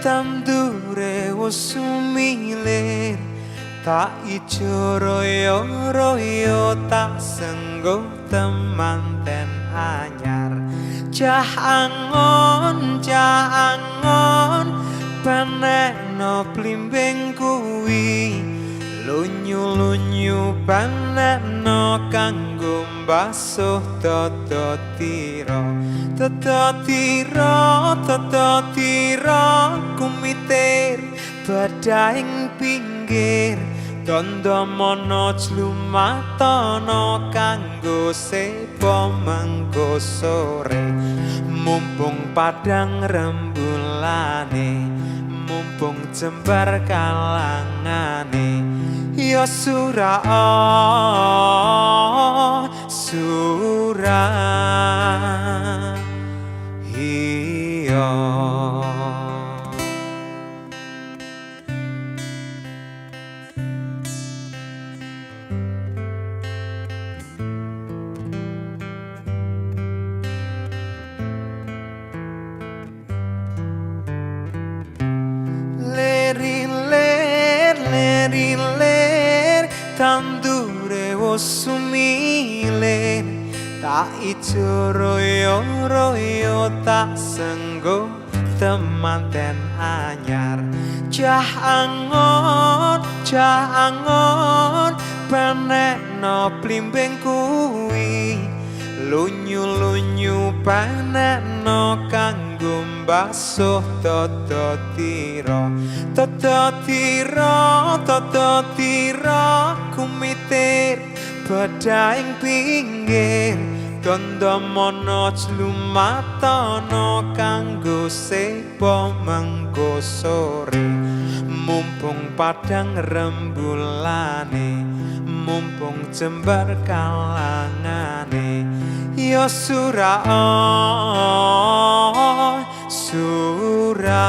tandure wis sumilir. Tak ijo royo royo tak senggo temanten anyar. Cah angon panekno plimbing kuwi, lunyu-lunyu panekno kanggo mbasuh tata tira. Tata tira, tata tira kumitir badhaing pinggir. Tondo mono jlumatono kanggo sepo mengko sore. Mumpung padang rembulane, mumpung jembar kalangane, ya surah surah iya. Lir tandure wis sumilir. Tak ijo royo royo tak senggo temanten anyar. Cah angon panekno plimbing kuwi, lunyu-lunyu panekno kanggo mbasuh tata tira. Tata tira, tata tira kumitir badhaing pinggir. Tondo mono jlumatono kanggo sepo mengko sore. Mumpung padang rembulane, mumpung jembar kalangane, ya surah surah.